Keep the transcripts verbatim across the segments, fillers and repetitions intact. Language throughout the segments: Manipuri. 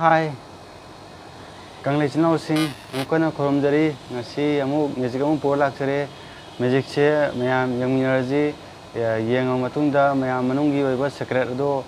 ꯍꯥꯏ, ꯀꯪꯂꯩ ꯏꯆꯤꯟ ꯏꯅꯥꯎꯁꯤꯡ, ꯑꯃꯨꯛ ꯍꯟꯅ ꯈꯨꯔꯨꯝꯖꯔꯤ꯫ ꯉꯁꯤ ꯑꯃꯨꯛ ꯃꯦꯖꯤꯛ ꯑꯃꯨꯛ ꯄꯨꯔ ꯂꯥꯛꯆꯔꯦ꯫ ꯃꯦꯖꯤꯛꯁꯦ ꯃꯌꯥꯝ ꯌꯦꯡꯃꯤꯟꯅꯔꯁꯤ꯫ ꯌꯦ-, ꯌꯦꯡꯉꯕ ꯃꯇꯨꯡꯗ ꯃꯌꯥꯝ ꯃꯅꯨꯡꯒꯤ ꯑꯣꯏꯕ ꯁꯦꯀ꯭ꯔꯦꯠ ꯑꯗꯣ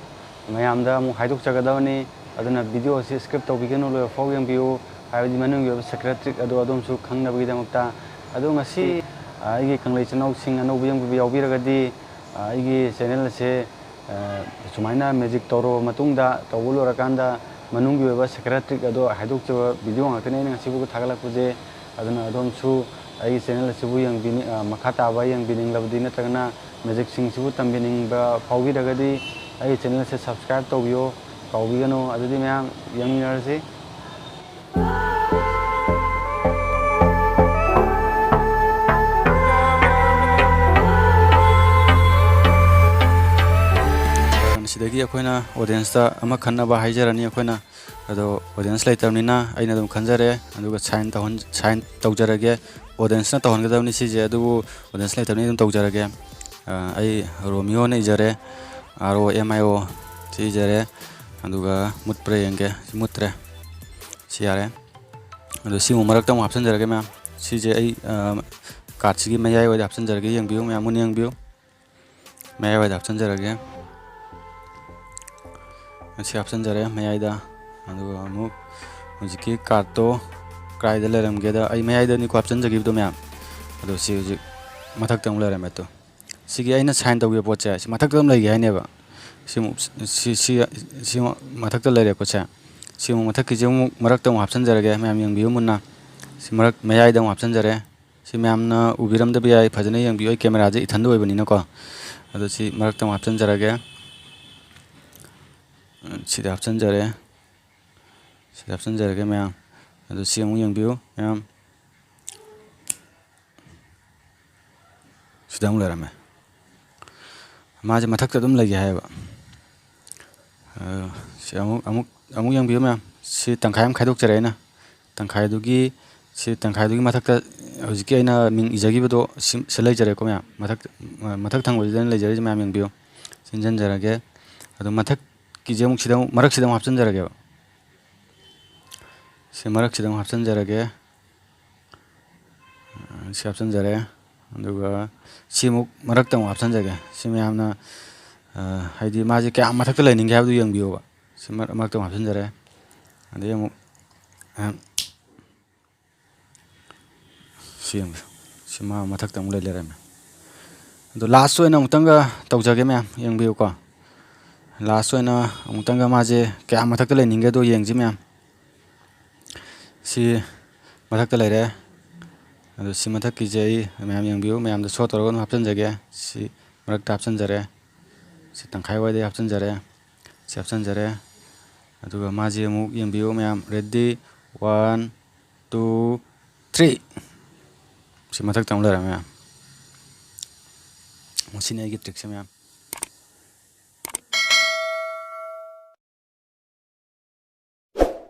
ꯃꯌꯥꯝꯗ ꯑꯃꯨꯛ ꯍꯥꯏꯗꯣꯛꯆꯒꯗꯕꯅꯤ꯫ ꯑꯗꯨꯅ ꯚꯤꯗꯤꯑꯣ ꯑꯁꯤ ꯁ꯭ꯀꯤꯞ ꯇꯧꯕꯤꯒꯅꯨ, ꯂꯣꯏꯕ ꯐꯥꯎ ꯌꯦꯡꯕꯤꯌꯨ꯫ ꯍꯥꯏꯕꯗꯤ ꯃꯅꯨꯡꯒꯤ ꯑꯣꯏꯕ ꯁꯦꯀ꯭ꯔꯦꯠ ꯇ꯭ꯔꯤꯛ ꯑꯗꯣ ꯑꯗꯣꯝꯁꯨ ꯈꯪꯅꯕꯒꯤꯗꯃꯛꯇ꯫ ꯑꯗꯣ ꯉꯁꯤ, ꯑ, ꯑꯩꯒꯤ ꯀꯪꯂꯩ ꯏꯆꯤꯟ ꯏꯅꯥꯎꯁꯤꯡ ꯑꯅꯧꯕ ꯌꯦꯡꯕꯤꯕ ꯌꯥꯎꯕꯤꯔꯒꯗꯤ, ꯑ, ꯑꯩꯒꯤ ꯆꯦꯅꯦꯜ ꯑꯁꯦ, ꯑ, ꯁꯨꯃꯥꯏꯅ ꯃꯦꯖꯤꯛ ꯇꯧꯔꯕ ꯃꯇꯨꯡꯗ, ꯇꯧꯕ ꯂꯣꯏꯔꯀꯥꯟꯗ ꯃꯅꯨꯡꯒꯤ ꯑꯣꯏꯕ ꯁꯦꯀ꯭ꯔꯦꯠ ꯇ꯭ꯔꯤꯛ ꯑꯗꯣ ꯍꯥꯏꯗꯣꯛꯆꯕ ꯚꯤꯗꯤꯑꯣ ꯉꯥꯛꯇꯅꯤ ꯑꯩꯅ ꯉꯁꯤꯐꯥꯎꯗ ꯊꯥꯒꯠꯂꯛꯄꯁꯦ꯫ ꯑꯗꯨꯅ ꯑꯗꯣꯝꯁꯨ ꯑꯩꯒꯤ ꯆꯦꯅꯦꯜ ꯑꯁꯤꯕꯨ ꯌꯦꯡꯕꯤꯅꯤꯡ-, ꯑ, ꯃꯈꯥ ꯇꯥꯕ ꯌꯦꯡꯕꯤꯅꯤꯡꯂꯕꯗꯤ ꯅꯠꯇ꯭ꯔꯒꯅ ꯃꯦꯖꯤꯛꯁꯤꯡꯁꯤꯕꯨ ꯇꯝꯕꯤꯅꯤꯡꯕ ꯐꯥꯎꯕꯤꯔꯒꯗꯤ ꯑꯩꯒꯤ ꯆꯦꯅꯦꯜ ꯑꯁꯤ ꯁꯕꯁꯀ꯭ꯔꯥꯏꯕ ꯇꯧꯕꯤꯌꯣ, ꯀꯥꯎꯕꯤꯒꯅꯨ꯫ ꯑꯗꯨꯗꯤ ꯃꯌꯥꯝ ꯌꯦꯡꯃꯤꯟꯅꯔꯁꯤ꯫ ꯁꯤꯗꯒꯤ ꯑꯩꯈꯣꯏꯅ ꯑꯣꯗꯤꯌꯦꯟꯁꯇ ꯑꯃ ꯈꯟꯅꯕ ꯍꯥꯏꯖꯔꯅꯤ꯫ ꯑꯩꯈꯣꯏꯅ ꯑꯗꯣ ꯑꯣꯗꯤꯌꯦꯟꯁ ꯂꯩꯇꯕꯅꯤꯅ ꯑꯩꯅ ꯑꯗꯨꯝ ꯈꯟꯖꯔꯦ, ꯑꯗꯨꯒ ꯁꯥꯏꯟ ꯇꯧꯍꯟ-, ꯁꯥꯏꯟ ꯇꯧꯖꯔꯒꯦ꯫ ꯑꯣꯗꯤꯌꯦꯟꯁꯅ ꯇꯧꯍꯟꯒꯗꯕꯅꯤ ꯁꯤꯁꯦ, ꯑꯗꯨꯕꯨ ꯑꯣꯗꯤꯌꯦꯟꯁ ꯂꯩꯇꯕꯅꯤꯅ ꯑꯗꯨꯝ ꯇꯧꯖꯔꯒꯦ꯫ ꯑ, ꯑꯩ ꯔꯣꯃꯤꯌꯣꯅ ꯏꯖꯔꯦ, R O M I O ꯁꯤ ꯏꯖꯔꯦ, ꯑꯗꯨꯒ ꯃꯨꯠꯄ꯭ꯔꯥ ꯌꯦꯡꯒꯦ꯫ ꯁꯤ ꯃꯨꯠꯇ꯭ꯔꯦ, ꯁꯤ ꯌꯥꯔꯦ꯫ ꯑꯗꯣ ꯁꯤꯃꯨꯛ ꯃꯔꯛꯇ ꯑꯃꯨꯛ ꯍꯥꯞꯆꯤꯟꯖꯔꯒꯦ ꯃꯌꯥꯝ꯫ ꯁꯤꯁꯦ ꯑꯩ, ꯑ, ꯀꯥꯔꯠꯁꯤꯒꯤ ꯃꯌꯥꯏ ꯑꯣꯏꯗ ꯍꯥꯞꯆꯤꯟꯖꯔꯒꯦ, ꯌꯦꯡꯕꯤꯌꯨ ꯃꯌꯥꯝ, ꯃꯨꯟꯅ ꯌꯦꯡꯕꯤꯌꯨ꯫ ꯃꯌꯥꯏ ꯑꯣꯏꯗ ꯍꯥꯞꯆꯤꯟꯖꯔꯒꯦ꯫ ꯑꯁꯤ ꯍꯥꯞꯆꯤꯟꯖꯔꯦ ꯃꯌꯥꯏꯗ꯫ ꯑꯗꯨꯒ ꯑꯃꯨꯛ ꯍꯧꯖꯤꯛꯀꯤ ꯀꯥꯔꯠꯇꯣ ꯀꯗꯥꯏꯗ ꯂꯩꯔꯝꯒꯦꯗ, ꯑꯩ ꯃꯌꯥꯏꯗꯅꯤꯀꯣ ꯍꯥꯞꯆꯤꯟꯖꯈꯤꯕꯗꯣ ꯃꯌꯥꯝ꯫ ꯑꯗꯣ ꯁꯤ ꯍꯧꯖꯤꯛ ꯃꯊꯛꯇ ꯑꯃꯨꯛ ꯂꯩꯔꯝꯃꯦ꯫ ꯑꯗꯣ ꯁꯤꯒꯤ ꯑꯩꯅ ꯁꯥꯏꯟ ꯇꯧꯈꯤꯕ ꯄꯣꯠꯁꯦ ꯁꯤ ꯃꯊꯛꯇ ꯑꯗꯨꯝ ꯂꯩꯒꯦ ꯍꯥꯏꯅꯦꯕ꯫ ꯁꯤꯃꯨꯛ, ꯁꯤ, ꯁꯤ, ꯁꯤ ꯃꯊꯛꯇ ꯂꯩꯔꯦꯀꯣ ꯁꯦ꯫ ꯁꯤꯃꯨꯛ ꯃꯊꯛꯀꯤꯁꯦ ꯑꯃꯨꯛ ꯃꯔꯛꯇ ꯑꯃꯨꯛ ꯍꯥꯞꯆꯤꯟꯖꯔꯒꯦ, ꯃꯌꯥꯝ ꯌꯦꯡꯕꯤꯌꯨ ꯃꯨꯟꯅ꯫ ꯁꯤ ꯃꯔꯛ ꯃꯌꯥꯏꯗ ꯑꯃꯨꯛ ꯍꯥꯞꯆꯤꯟꯖꯔꯦ꯫ ꯁꯤ ꯃꯌꯥꯝꯅ ꯎꯕꯤꯔꯝꯗꯕ ꯌꯥꯏ, ꯐꯖꯅ ꯌꯦꯡꯕꯤꯌꯨ, ꯑꯩ ꯀꯦꯃꯦꯔꯥꯁꯦ ꯏꯊꯟꯗ ꯑꯣꯏꯕꯅꯤꯅꯀꯣ꯫ ꯑꯗꯣ ꯁꯤ ꯃꯔꯛꯇ ꯑꯃꯨꯛ ꯍꯥꯞꯆꯤꯟꯖꯔꯒꯦ꯫ ꯁꯤꯗ ꯍꯥꯞꯆꯤꯟꯖꯔꯦ꯫ ꯁꯤꯗ ꯍꯥꯞꯆꯤꯟꯖꯔꯒꯦ ꯃꯌꯥꯝ꯫ ꯑꯗꯣ ꯁꯤ ꯑꯃꯨꯛ ꯌꯦꯡꯕꯤꯌꯨ ꯃꯌꯥꯝ꯫ ꯁꯤꯗ ꯑꯃꯨꯛ ꯂꯩꯔꯝꯃꯦ꯫ ꯃꯥꯁꯦ ꯃꯊꯛꯇ ꯑꯗꯨꯝ ꯂꯩꯒꯦ ꯍꯥꯏꯌꯦꯕ꯫ ꯑ, ꯁꯤ ꯑꯃꯨꯛ, ꯑꯃꯨꯛ, ꯑꯃꯨꯛ ꯌꯦꯡꯕꯤꯌꯨ ꯃꯌꯥꯝ꯫ ꯁꯤ ꯇꯪꯈꯥꯏ ꯑꯃ ꯈꯥꯏꯗꯣꯛꯆꯔꯦ ꯑꯩꯅ꯫ ꯇꯪꯈꯥꯏꯗꯨꯒꯤ, ꯁꯤ ꯇꯪꯈꯥꯏꯗꯨꯒꯤ ꯃꯊꯛꯇ ꯍꯧꯖꯤꯛꯀꯤ ꯑꯩꯅ ꯃꯤꯡ ꯏꯖꯈꯤꯕꯗꯣ ꯁꯤ, ꯁꯤ ꯂꯩꯖꯔꯦꯀꯣ ꯃꯌꯥꯝ꯫ ꯃꯊꯛ, ꯃꯊꯛ ꯊꯪꯕꯁꯤꯗ ꯑꯩꯅ ꯂꯩꯖꯔꯤꯁꯦ ꯃꯌꯥꯝ ꯌꯦꯡꯕꯤꯌꯨ꯫ ꯁꯤ ꯏꯟꯁꯤꯟꯖꯔꯒꯦ꯫ ꯑꯗꯣ ꯃꯊꯛꯀꯤꯁꯦ ꯑꯃꯨꯛ ꯁꯤꯗ ꯑꯃꯨꯛ, ꯃꯔꯛꯁꯤꯗ ꯑꯃꯨꯛ ꯍꯥꯞꯆꯤꯟꯖꯔꯒꯦꯕ꯫ ꯁꯤ ꯃꯔꯛꯁꯤꯗ ꯑꯃꯨꯛ ꯍꯥꯞꯆꯤꯟꯖꯔꯒꯦ꯫ ꯑ, ꯁꯤ ꯍꯥꯞꯆꯤꯟꯖꯔꯦ꯫ ꯑꯗꯨꯒ ꯁꯤꯃꯨꯛ ꯃꯔꯛꯇ ꯑꯃꯨꯛ ꯍꯥꯞꯆꯤꯟꯖꯒꯦ꯫ ꯁꯤ ꯃꯌꯥꯝꯅ, ꯑ, ꯍꯥꯏꯗꯤ ꯃꯥꯁꯦ ꯀꯌꯥꯝ ꯃꯊꯛꯇ ꯂꯩꯅꯤꯡꯒꯦ ꯍꯥꯏꯕꯗꯨ ꯌꯦꯡꯕꯤꯌꯣꯕ꯫ ꯁꯤ ꯃꯔꯛ, ꯃꯔꯛꯇ ꯑꯃꯨꯛ ꯍꯥꯞꯆꯤꯟꯖꯔꯦ꯫ ꯑꯗꯩ ꯑꯃꯨꯛ, ꯑ, ꯁꯤ ꯌꯦꯡꯕꯤꯌꯨ꯫ ꯁꯤ ꯃꯥ ꯃꯊꯛꯇ ꯑꯃꯨꯛ ꯂꯩ ꯂꯩꯔꯝꯃꯦ꯫ ꯑꯗꯣ last ꯑꯣꯏꯅ ꯑꯃꯨꯛꯇꯪꯒ ꯇꯧꯖꯒꯦ ꯃꯌꯥꯝ, ꯌꯦꯡꯕꯤꯌꯨꯀꯣ꯫ Last ꯑꯣꯏꯅ ꯑꯃꯨꯛꯇꯪꯒ ꯃꯥꯁꯦ ꯀꯌꯥꯝ ꯃꯊꯛꯇ ꯂꯩꯅꯤꯡꯒꯦꯗꯣ ꯌꯦꯡꯁꯤ ꯃꯌꯥꯝ꯫ ꯁꯤ ꯃꯊꯛꯇ ꯂꯩꯔꯦ꯫ ꯑꯗꯣ ꯁꯤ ꯃꯊꯛꯀꯤꯁꯦ ꯑꯩ ꯃꯌꯥꯝ ꯌꯦꯡꯕꯤꯌꯨ, ꯃꯌꯥꯝꯗ show ꯇꯧꯔꯒ ꯑꯗꯨꯝ ꯍꯥꯞꯆꯤꯟꯖꯒꯦ꯫ ꯁꯤ ꯃꯔꯛꯇ ꯍꯥꯞꯆꯤꯟꯖꯔꯦ꯫ ꯁꯤ ꯇꯪꯈꯥꯏ ꯋꯥꯏꯗꯩ ꯍꯥꯞꯆꯤꯟꯖꯔꯦ꯫ ꯁꯤ ꯍꯥꯞꯆꯤꯟꯖꯔꯦ꯫ ꯑꯗꯨꯒ ꯃꯥꯁꯤ ꯑꯃꯨꯛ ꯌꯦꯡꯕꯤꯌꯨ ꯃꯌꯥꯝ꯫ Ready? One, two, three꯫ ꯁꯤ ꯃꯊꯛꯇ ꯑꯃꯨꯛ ꯂꯩꯔꯝꯃꯦ ꯃꯌꯥꯝ꯫ ꯃꯁꯤꯅꯤ ꯑꯩꯒꯤ trickꯁꯦ ꯃꯌꯥꯝ꯫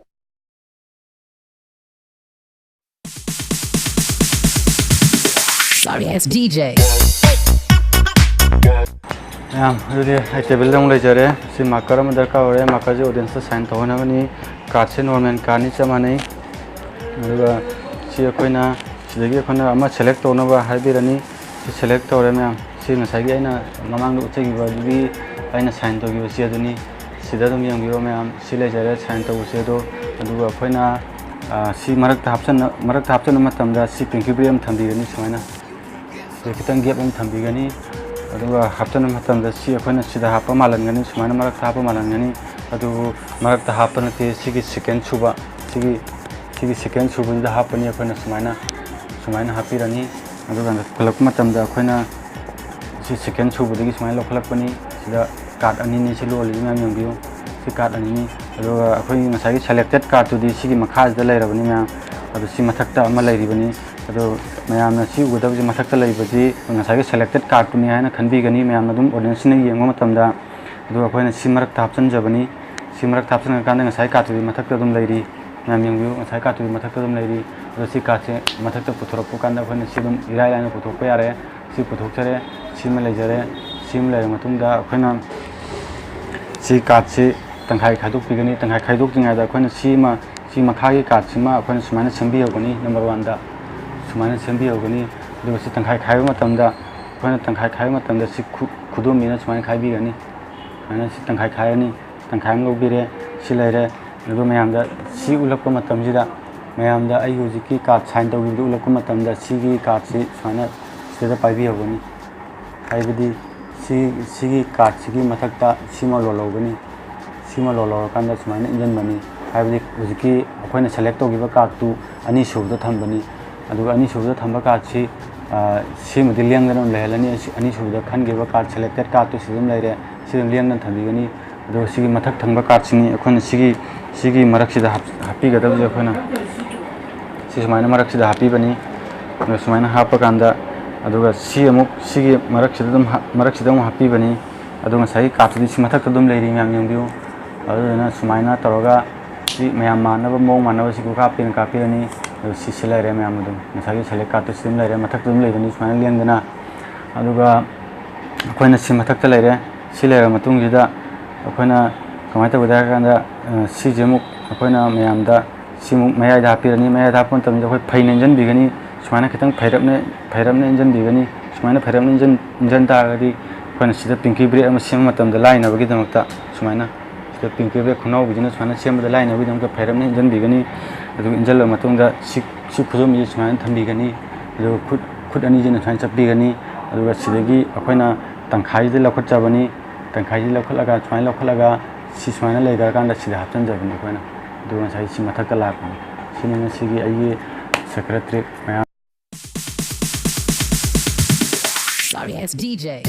Sorry, it's D J. ꯃꯌꯥꯝ, ꯑꯗꯨꯗꯤ ꯑꯩ ꯇꯦꯕꯜꯗ ꯑꯃꯨꯛ ꯂꯩꯖꯔꯦ꯫ ꯁꯤ marker ꯑꯃ ꯗꯔꯀꯥꯔ ꯑꯣꯏꯔꯦ꯫ Markerꯁꯦ audienceꯇ sign ꯇꯧꯍꯟꯅꯕꯅꯤ꯫ Cardꯁꯦ normal cardꯅꯤ, ꯆꯞ ꯃꯥꯟꯅꯩ꯫ ꯑꯗꯨꯒ ꯁꯤ ꯑꯩꯈꯣꯏꯅ, ꯁꯤꯗꯒꯤ ꯑꯩꯈꯣꯏꯅ ꯑꯃ select ꯇꯧꯅꯕ ꯍꯥꯏꯕꯤꯔꯅꯤ꯫ ꯁꯤ select ꯇꯧꯔꯦ ꯃꯌꯥꯝ꯫ ꯁꯤ ꯉꯁꯥꯏꯒꯤ ꯑꯩꯅ ꯃꯃꯥꯡꯗ ꯎꯠꯆꯈꯤꯕꯗꯨꯒꯤ ꯑꯩꯅ sign ꯇꯧꯈꯤꯕ ꯆꯦ ꯑꯗꯨꯅꯤ꯫ ꯁꯤꯗ ꯑꯗꯨꯝ ꯌꯦꯡꯕꯤꯔꯣ ꯃꯌꯥꯝ꯫ ꯁꯤ ꯂꯩꯖꯔꯦ sign ꯇꯧꯕ ꯆꯦꯗꯣ꯫ ꯑꯗꯨꯒ ꯑꯩꯈꯣꯏꯅ, ꯑ, ꯁꯤ ꯃꯔꯛꯇ ꯍꯥꯞꯆꯟꯅ-, ꯃꯔꯛꯇ ꯍꯥꯞꯆꯟꯕ ꯃꯇꯝꯗ ꯁꯤ pinky break ꯑꯃ ꯊꯝꯕꯤꯒꯅꯤ ꯁꯨꯃꯥꯏꯅ꯫ ꯁꯤꯗ ꯈꯤꯇꯪ gap ꯑꯃ ꯊꯝꯕꯤꯒꯅꯤ꯫ ꯑꯗꯨꯒ ꯍꯥꯞꯆꯟꯕ ꯃꯇꯝꯗ ꯁꯤ ꯑꯩꯈꯣꯏꯅ ꯁꯤꯗ ꯍꯥꯞꯄ ꯃꯥꯜꯍꯟꯒꯅꯤ, ꯁꯨꯃꯥꯏꯅ ꯃꯔꯛꯇ ꯍꯥꯞꯄ ꯃꯥꯜꯍꯟꯒꯅꯤ꯫ ꯑꯗꯨꯕꯨ ꯃꯔꯛꯇ ꯍꯥꯞꯄ ꯅꯠꯇꯦ, ꯁꯤꯒꯤ second ꯁꯨꯕ, ꯁꯤꯒꯤ, ꯁꯤꯒꯤ second ꯁꯨꯕꯁꯤꯗ ꯍꯥꯞꯄꯅꯤ ꯑꯩꯈꯣꯏꯅ ꯁꯨꯃꯥꯏꯅ, ꯁꯨꯃꯥꯏꯅ ꯍꯥꯞꯄꯤꯔꯅꯤ꯫ ꯑꯗꯨꯒ ꯂꯧꯈꯠꯂꯛꯄ ꯃꯇꯝꯗ ꯑꯩꯈꯣꯏꯅ ꯁꯤ second ꯁꯨꯕꯗꯒꯤ ꯁꯨꯃꯥꯏꯅ ꯂꯧꯈꯠꯂꯛꯄꯅꯤ꯫ ꯁꯤꯗ card ꯑꯅꯤꯅꯤ ꯁꯤ ꯂꯣꯜꯂꯤꯁꯤ ꯃꯌꯥꯝ ꯌꯦꯡꯕꯤꯌꯨ꯫ ꯁꯤ card ꯑꯅꯤꯅꯤ꯫ ꯑꯗꯨꯒ ꯑꯩꯈꯣꯏꯒꯤ ꯉꯁꯥꯏꯒꯤ selected cardꯇꯨꯗꯤ ꯁꯤꯒꯤ ꯃꯈꯥꯁꯤꯗ ꯂꯩꯔꯕꯅꯤ ꯃꯌꯥꯝ꯫ ꯑꯗꯨ ꯁꯤ ꯃꯊꯛꯇ ꯑꯃ ꯂꯩꯔꯤꯕꯅꯤ꯫ ꯑꯗꯣ ꯃꯌꯥꯝꯅ ꯁꯤ ꯎꯒꯗꯕꯁꯤ ꯃꯊꯛꯇ ꯂꯩꯕꯁꯤ ꯉꯁꯥꯏꯒꯤ selected cardꯇꯨꯅꯤ ꯍꯥꯏꯅ ꯈꯟꯕꯤꯒꯅꯤ ꯃꯌꯥꯝꯅ ꯑꯗꯨꯝ audienceꯅ ꯌꯦꯡꯕ ꯃꯇꯝꯗ꯫ ꯑꯗꯨꯒ ꯑꯩꯈꯣꯏꯅ ꯁꯤ ꯃꯔꯛꯇ ꯍꯥꯞꯆꯤꯟꯖꯕꯅꯤ꯫ ꯁꯤ ꯃꯔꯛꯇ ꯍꯥꯞꯆꯤꯟꯈ꯭ꯔꯀꯥꯟꯗ ꯉꯁꯥꯏ cardꯇꯨꯗꯤ ꯃꯊꯛꯇ ꯑꯗꯨꯝ ꯂꯩꯔꯤ꯫ ꯃꯌꯥꯝ ꯌꯦꯡꯕꯤꯌꯨ, ꯉꯁꯥꯏ cardꯇꯨꯗꯤ ꯃꯊꯛꯇ ꯑꯗꯨꯝ ꯂꯩꯔꯤ꯫ ꯑꯗꯣ ꯁꯤ cardꯁꯦ ꯃꯊꯛꯇ ꯄꯨꯊꯣꯔꯛꯄ ꯀꯥꯟꯗ ꯑꯩꯈꯣꯏꯅ ꯁꯤ ꯑꯗꯨꯝ ꯏꯔꯥꯏ ꯂꯥꯏꯅ ꯄꯨꯊꯣꯛꯄ ꯌꯥꯔꯦ꯫ ꯁꯤ ꯄꯨꯊꯣꯛꯆꯔꯦ, ꯁꯤꯃ ꯂꯩꯖꯔꯦ꯫ ꯁꯤꯃ ꯂꯩꯔ ꯃꯇꯨꯡꯗ ꯑꯩꯈꯣꯏꯅ ꯁꯤ cardꯁꯤ ꯇꯪꯈꯥꯏ ꯈꯥꯏꯗꯣꯛꯄꯤꯒꯅꯤ꯫ ꯇꯪꯈꯥꯏ ꯈꯥꯏꯗꯣꯛꯇ꯭ꯔꯤꯉꯩꯗ ꯑꯩꯈꯣꯏꯅ ꯁꯤꯃ ꯁꯤ ꯃꯈꯥꯒꯤ ꯀꯥꯔꯠꯁꯤꯃ ꯑꯩꯈꯣꯏꯅ ꯁꯨꯃꯥꯏꯅ ꯁꯦꯝꯕꯤꯍꯧꯒꯅꯤ꯫ ꯅꯝꯕꯔ ꯋꯥꯟꯗ ꯁꯨꯃꯥꯏꯅ ꯁꯦꯝꯕꯤꯍꯧꯒꯅꯤ꯫ ꯑꯗꯨꯒ ꯁꯤ ꯇꯪꯈꯥꯏ ꯈꯥꯏꯕ ꯃꯇꯝꯗ, ꯑꯩꯈꯣꯏꯅ ꯇꯪꯈꯥꯏ ꯈꯥꯏꯕ ꯃꯇꯝꯗ ꯁꯤ ꯈꯨ-, ꯈꯨꯗꯣꯝꯕꯤꯅ ꯁꯨꯃꯥꯏꯅ ꯈꯥꯏꯕꯤꯒꯅꯤ꯫ ꯁꯨꯃꯥꯏꯅ ꯁꯤ ꯇꯪꯈꯥꯏ ꯈꯥꯏꯔꯅꯤ꯫ ꯇꯪꯈꯥꯏ ꯑꯃ ꯂꯧꯕꯤꯔꯦ꯫ ꯁꯤ ꯂꯩꯔꯦ꯫ ꯑꯗꯨ ꯃꯌꯥꯝꯗ ꯁꯤ ꯎꯠꯂꯛꯄ ꯃꯇꯝꯁꯤꯗ, ꯃꯌꯥꯝꯗ ꯑꯩꯒꯤ ꯍꯧꯖꯤꯛꯀꯤ ꯀꯥꯔꯠ ꯁꯥꯏꯟ ꯇꯧꯈꯤꯕꯗꯨ ꯎꯠꯂꯛꯄ ꯃꯇꯝꯗ, ꯁꯤꯒꯤ ꯀꯥꯔꯠꯁꯤ ꯁꯨꯃꯥꯏꯅ ꯁꯤꯗ ꯄꯥꯏꯕꯤꯍꯧꯒꯅꯤ꯫ ꯍꯥꯏꯕꯗꯤ ꯁꯤ, ꯁꯤꯒꯤ ꯀꯥꯔꯠꯁꯤꯒꯤ ꯃꯊꯛꯇ ꯁꯤꯃ ꯂꯣꯜꯍꯧꯒꯅꯤ꯫ ꯁꯤꯃ ꯂꯣꯜꯍꯧꯔꯀꯥꯟꯗ ꯁꯨꯃꯥꯏꯅ ꯏꯟꯁꯤꯟꯕꯅꯤ꯫ ꯍꯥꯏꯕꯗꯤ ꯍꯧꯖꯤꯛꯀꯤ ꯑꯩꯈꯣꯏꯅ ꯁꯦꯂꯦꯛ ꯇꯧꯈꯤꯕ ꯀꯥꯔꯠꯇꯨ ꯑꯅꯤꯁꯨꯕꯗ ꯊꯝꯕꯅꯤ꯫ ꯑꯗꯨꯒ ꯑꯅꯤꯁꯨꯕꯗ ꯊꯝꯕ ꯀꯥꯔꯠꯁꯤ, ꯑ, ꯁꯤꯃꯗꯤ ꯂꯦꯡꯗꯅ ꯑꯗꯨꯝ ꯂꯩꯍꯜꯂꯅꯤ꯫ ꯑꯁꯤ ꯑꯅꯤꯁꯨꯕꯗ ꯈꯟꯈꯤꯕ ꯀꯥꯔꯠ, ꯁꯦꯂꯦꯛꯇꯦꯠ ꯀꯥꯔꯠꯇꯨ ꯁꯤꯗ ꯑꯗꯨꯝ ꯂꯩꯔꯦ꯫ ꯁꯤ ꯑꯗꯨꯝ ꯂꯦꯡꯗꯅ ꯊꯝꯕꯤꯒꯅꯤ꯫ ꯑꯗꯨꯒ ꯁꯤꯒꯤ ꯃꯊꯛ ꯊꯪꯕ ꯀꯥꯔꯠꯁꯤꯅꯤ ꯑꯩꯈꯣꯏꯅ ꯁꯤꯒꯤ, ꯁꯤꯒꯤ ꯃꯔꯛꯁꯤꯗ ꯍꯥꯞ-, ꯍꯥꯞꯄꯤꯒꯗꯕꯁꯦ꯫ ꯑꯩꯈꯣꯏꯅ ꯁꯤ ꯁꯨꯃꯥꯏꯅ ꯃꯔꯛꯁꯤꯗ ꯍꯥꯞꯄꯤꯕꯅꯤ꯫ ꯑꯗꯨꯒ ꯁꯨꯃꯥꯏꯅ ꯍꯥꯞꯄ ꯀꯥꯟꯗ, ꯑꯗꯨꯒ ꯁꯤ ꯑꯃꯨꯛ ꯁꯤꯒꯤ ꯃꯔꯛꯁꯤꯗ ꯑꯗꯨꯝ ꯍꯥꯞ-, ꯃꯔꯛꯁꯤꯗ ꯑꯃꯨꯛ ꯍꯥꯞꯄꯤꯕꯅꯤ꯫ ꯑꯗꯨꯒ ꯉꯁꯥꯏꯒꯤ ꯀꯥꯔꯠꯁꯤꯗꯤ ꯁꯤ ꯃꯊꯛꯇ ꯑꯗꯨꯝ ꯂꯩꯔꯤ, ꯃꯌꯥꯝ ꯌꯦꯡꯕꯤꯌꯨ꯫ ꯑꯗꯨꯗꯨꯅ ꯁꯨꯃꯥꯏꯅ ꯇꯧꯔꯒ ꯁꯤ ꯃꯌꯥꯝ ꯃꯥꯟꯅꯕ, ꯃꯑꯣꯡ ꯃꯥꯟꯅꯕ ꯁꯤ ꯀꯥꯞꯄꯤꯅ ꯀꯥꯞꯄꯤꯔꯅꯤ꯫ ꯑꯗꯨ ꯁꯤ, ꯁꯤ ꯂꯩꯔꯦ ꯃꯌꯥꯝ ꯑꯗꯨꯝ꯫ ꯉꯁꯥꯏꯒꯤ ꯁꯦꯂꯦꯛ ꯀꯥꯔꯠꯇꯨ ꯁꯤ ꯑꯗꯨꯝ ꯂꯩꯔꯦ, ꯃꯊꯛꯇ ꯑꯗꯨꯝ ꯂꯩꯕꯅꯤ ꯁꯨꯃꯥꯏꯅ ꯂꯦꯡꯗꯅ꯫ ꯑꯗꯨꯒ ꯑꯩꯈꯣꯏꯅ ꯁꯤ ꯃꯊꯛꯇ ꯂꯩꯔꯦ꯫ ꯁꯤ ꯂꯩꯔꯕ ꯃꯇꯨꯡꯁꯤꯗ ꯑꯩꯈꯣꯏꯅ ꯀꯃꯥꯏꯅ ꯇꯧꯒꯗ ꯍꯥꯏ ꯀꯥꯟꯗ, ꯑ, ꯁꯤꯁꯦ ꯑꯃꯨꯛ ꯑꯩꯈꯣꯏꯅ ꯃꯌꯥꯝꯗ ꯁꯤꯃꯨꯛ ꯃꯌꯥꯏꯗ ꯍꯥꯞꯄꯤꯔꯅꯤ꯫ ꯃꯌꯥꯏꯗ ꯍꯥꯞꯄ ꯃꯇꯝꯗ ꯑꯩꯈꯣꯏ ꯐꯩꯅ ꯏꯟꯁꯤꯟꯕꯤꯒꯅꯤ꯫ ꯁꯨꯃꯥꯏꯅ ꯈꯤꯇꯪ ꯐꯩꯔꯞꯅ, ꯐꯩꯔꯞꯅ ꯏꯟꯁꯤꯟꯕꯤꯒꯅꯤ꯫ ꯁꯨꯃꯥꯏꯅ ꯐꯩꯔꯞꯅ ꯏꯟꯖꯟ-, ꯏꯟꯖꯟ ꯇꯥꯔꯒꯗꯤ ꯑꯩꯈꯣꯏꯅ ꯁꯤꯗ ꯄꯤꯡꯀꯤ ꯕ꯭ꯔꯦꯛ ꯑꯃ ꯁꯦꯝꯕ ꯃꯇꯝꯗ ꯂꯥꯏꯅꯕꯒꯤꯗꯃꯛꯇ ꯁꯨꯃꯥꯏꯅ ꯁꯤꯗ ꯄꯤꯡꯀꯤ ꯕ꯭ꯔꯦꯛ ꯈꯣꯡꯅꯥꯎꯕꯤꯁꯤꯅ ꯁꯨꯃꯥꯏꯅ ꯁꯦꯝꯕꯗ ꯂꯥꯏꯅꯕꯒꯤꯗꯃꯛꯇ ꯐꯩꯔꯞꯅ ꯏꯟꯖꯟꯕꯤꯒꯅꯤ꯫ ꯑꯗꯨꯒ ꯏꯟꯖꯜꯂꯕ ꯃꯇꯨꯡꯗ ꯁꯤ, ꯁꯤ ꯈꯨꯗꯣꯝꯕꯤꯁꯦ ꯁꯨꯃꯥꯏꯅ ꯊꯝꯕꯤꯒꯅꯤ꯫ ꯑꯗꯨꯒ ꯈꯨꯠ, ꯈꯨꯠ ꯑꯅꯤꯁꯤꯅ ꯁꯨꯃꯥꯏꯅ ꯆꯞꯄꯤꯒꯅꯤ꯫ ꯑꯗꯨꯒ ꯁꯤꯗꯒꯤ ꯑꯩꯈꯣꯏꯅ ꯇꯪꯈꯥꯏꯁꯤꯗ ꯂꯧꯈꯠꯆꯕꯅꯤ꯫ ꯇꯪꯈꯥꯏꯁꯤ ꯂꯧꯈꯠꯂꯒ, ꯁꯨꯃꯥꯏꯅ ꯂꯧꯈꯠꯂꯒ ꯁꯤ ꯁꯨꯃꯥꯏꯅ ꯂꯩꯈ꯭ꯔꯀꯥꯟꯗ ꯁꯤꯗ ꯍꯥꯞꯆꯤꯟꯖꯕꯅꯤ ꯑꯩꯈꯣꯏꯅ꯫ ꯑꯗꯨꯒ ꯉꯁꯥꯏ ꯁꯤ ꯃꯊꯛꯇ ꯂꯥꯛꯄꯅꯤ꯫ ꯁꯤꯅꯤ ꯉꯁꯤꯒꯤ ꯑꯩꯒꯤ ꯁꯦꯀ꯭ꯔꯦꯠ ꯇ꯭ꯔꯤꯛ ꯃꯌꯥꯝ꯫ Sorry ass D J.